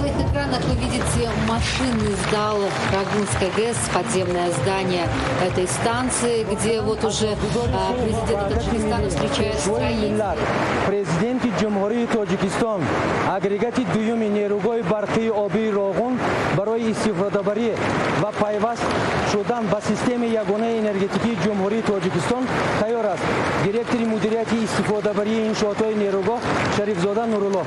своих экранах вы видите машинный зал Рогунской ГЭС, подземное здание этой станции, где вот уже президент Таджикистана встречает строителей. Президенти Ҷумҳурии Тоҷикистон агрегати дуюми нерӯгоҳи барқии обии Роғун барои истифодабарӣ ва пайваст шудан ба системаи ягонаи энергетикии Ҷумҳурии Тоҷикистон тайёр аст. Директори мудирияти истифодабарии иншоотҳои нерӯгоҳ Шарифзода Нурулло.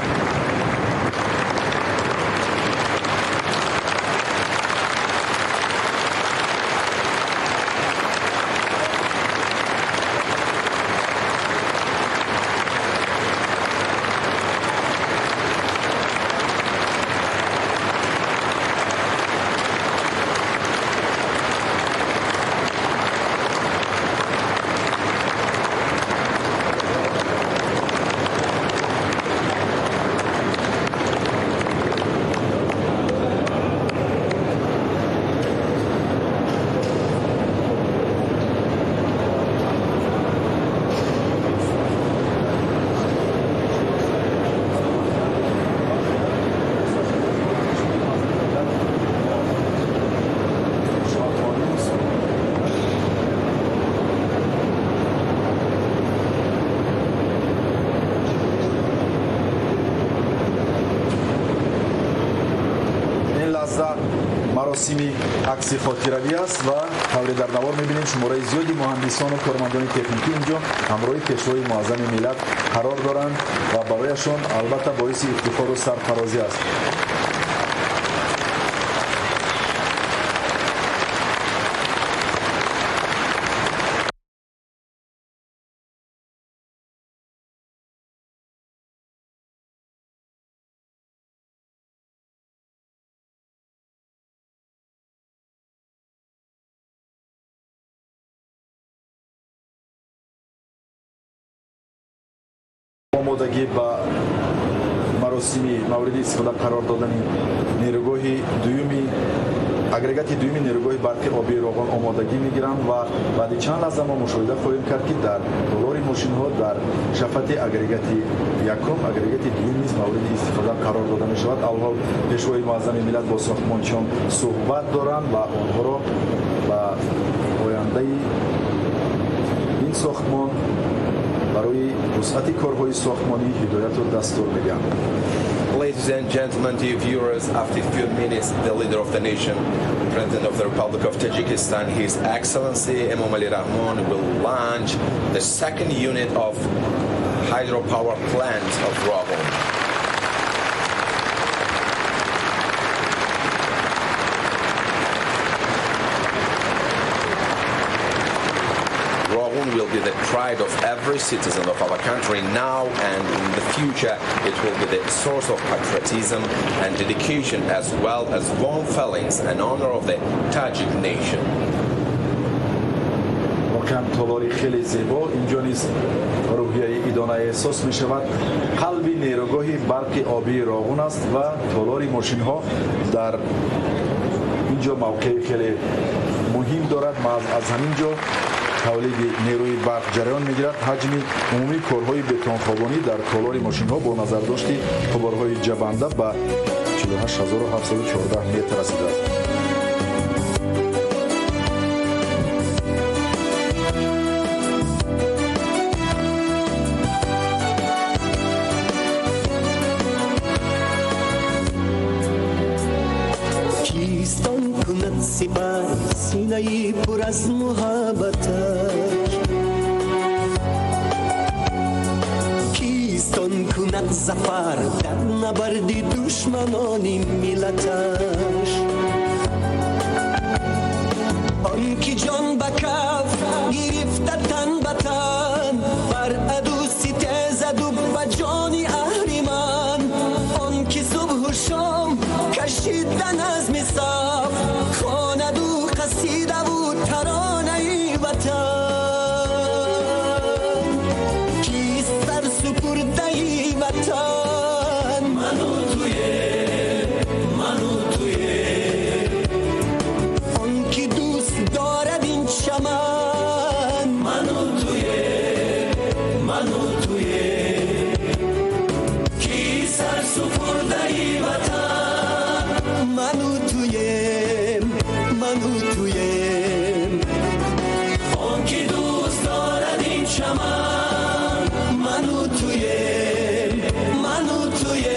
Лаҳза маросими акси хотиравӣ аст ва тавре дар навор мебинем, шумораи зиёди муҳандисону кормандони техникӣ инҷо ҳамроҳи пешвои муаззами миллат қарор доранд ва барояшон албатта боиси ифтихору сарфарозӣ аст. Омодагӣ ба маросими мавриди истифода қарор додани нерӯгоҳи дуюми агрегати дуюми нерӯгоҳи барқи обии Роғун омодагӣ мегиранд ва баъди чанд лаҳза мо мушоҳида хоҳем кард, ки дар толори мошинҳо дар шафати агрегати якум агрегати дуюм низ мавриди истифода қарор дода мешавад. Аввал пешвои муаззами миллат бо сохтмончиён суҳбат доранд ва онҳоро ба ояндаи ин сохтмон барои вусъати корҳои сохтмонӣ ҳидояту дастур медиҳанд. Ladies and gentlemen, dear viewers, after a few minutes, the leader of the nation, President of the Republic of Tajikistan, His Excellency Emomali Rahmon, will launch the second unit of hydropower plant of Rogun. Rogun will be the pride of every citizen of our country now and in the future. It will be the source of patriotism and dedication, as well as warm feelings and honor of the Tajik nation. Воқеан толори хеле зебо, инҷо низ рӯҳияи идона эҳсос мешавад. Қалби нерӯгоҳи барқи обии Роғун аст ва толори мошинҳо дар инҷо мавқеи хеле муҳим дорад. Аз ҳамин ҷо тавлиди нерӯи барқ ҷараён мегирад. Ҳаҷми умумии корҳои бетонхобонӣ дар толори мошинҳо бо назардошти қуборҳои ҷабанда ба 48714 метр расидааст. Кистон кунад сипар синаи пур аз муҳаббаташ, кистон кунад зафар дар набарди душманони миллаташ. Он ки ҷон ба каф гирифта тан ба тан, бар аду ситезаду ба ҷони аҳриман. Он ки субҳу шом кашида назми саф, хонаду қасидаву таронаи ватан. Кист сар супурдаи ватан? Ману туе, ману туе. Он ки дӯст дорад ин чаман, ману туе, ману туе. Ки сар супурдаи ватан? Ману туем, ману туем. Он ки дӯст дорад ин чаман, ману туем, ману туем.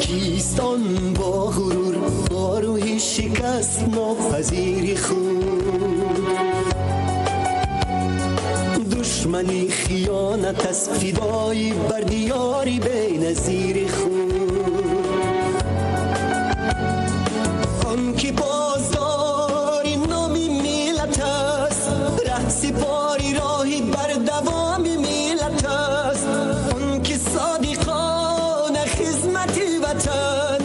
کیستان با غرور با روحی شکست ناپذیری خود، دشمنی خیانت از فدایی بر دیاری بی‌نظیر خود. آن که پاسداری نامی ملت است، ره سپاری راهی بر دوام ملت است. آن که صادقانه خدمت وطن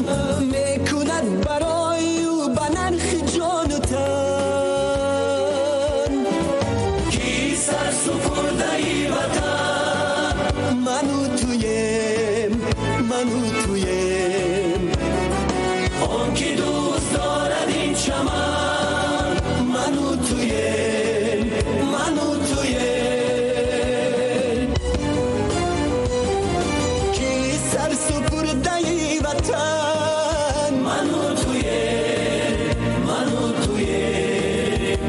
میکند برای او به نرخ جان و تن. کی سر سپرده وطن، منو تویم، منو تویم. آن که دوست دارد این چمن، منو تویم، منو تویم. کی سر سپرده وطن، منو تویم، منو تویم.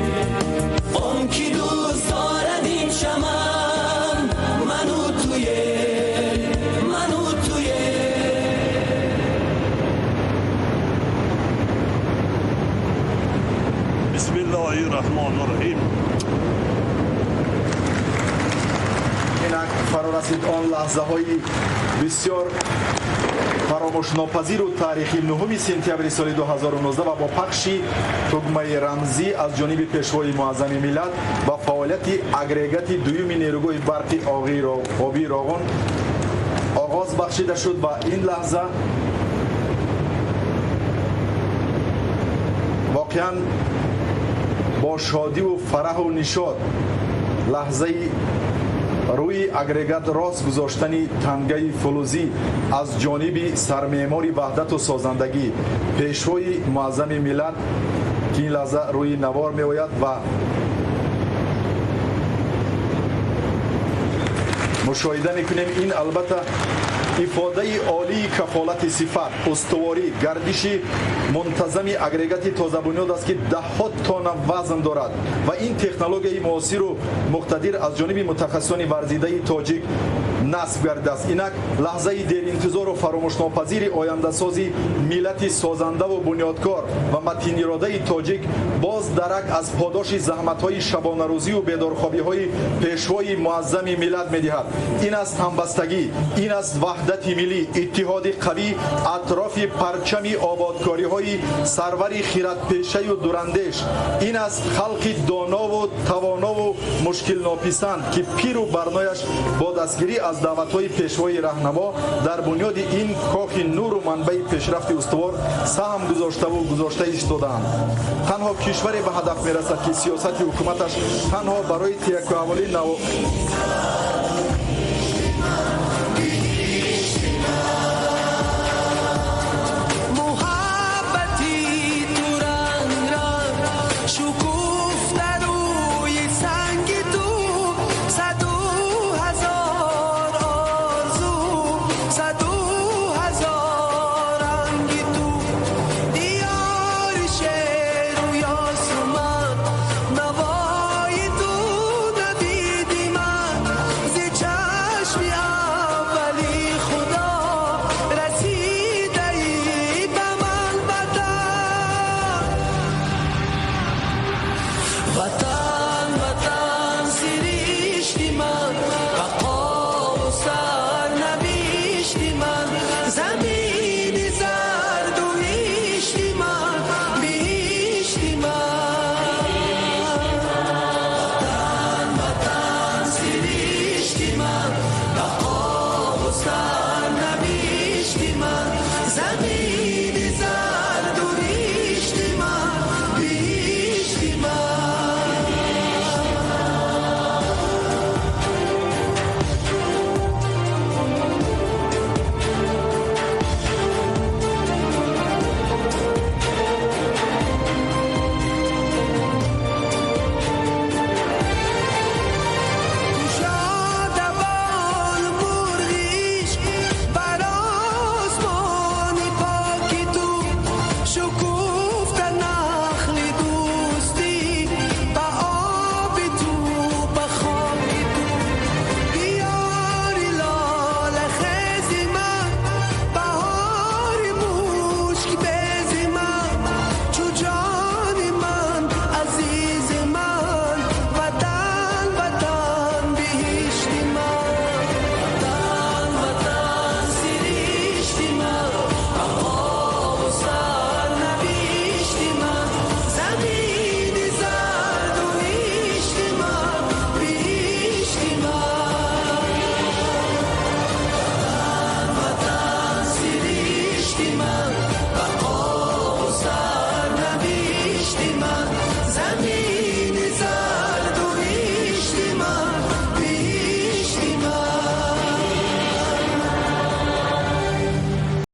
آن که دوست دارد این چمن، منو تویم، منو تویم. بسم الله الرحمن الرحیم. Инак фаро расид он лаҳзаҳои бисёр фаромӯшнопазиру таърихи 9 сентябри соли 2019 ва бо пахши тугмаи рамзӣ аз ҷониби пешвои муаззами миллат ба фаъолияти агрегати дуюми нерӯгоҳи барқи обии Роғун оғоз бахшида шуд ва ин лаҳза воқеан бо шодиву фараҳу нишод лаҳзаи рӯи агрегат рост гузоштани тангаи фулузӣ аз ҷониби сармеъмори ваҳдату созандагӣ пешвои муаззами миллат, ки ин лаҳза рӯи навор меояд ва мушоҳида мекунем. Ин албатта ифодаи олии кафолати сифат, устуворӣ, гардиши мунтазами агрегати тозабунёд аст, ки даҳҳо тонна вазн дорад ва ин технологияи муосиру муқтадир аз ҷониби мутахассисони варзидаи тоҷик насб гардидааст. Инак лаҳзаи деринтизору фаромӯшнопазири ояндасози миллати созандаву бунёдкор ва матиниродаи тоҷик боз дарак аз подоши заҳматҳои шабонарӯзию бедорхобиҳои пешвои муаззами миллат медиҳад. Ин аст ҳамбастагӣ, ин аст ваҳдати миллӣ, иттиҳоди қавӣ атрофи парчами ободкориҳои сарвари хиратпешаю дурандеш. Ин аст халқи донову тавонову мушкилнописанд, ки пиру барнояш бо дастгирӣ аз даъватҳои пешвои раҳнамо дар бунёди ин кохи нуру манбаи пешрафти устувор саҳм гузоштаву гузошта истодаанд. Танҳо кишваре ба ҳадаф мерасад, ки сиёсати ҳукуматаш танҳо барои тиякуаввалӣ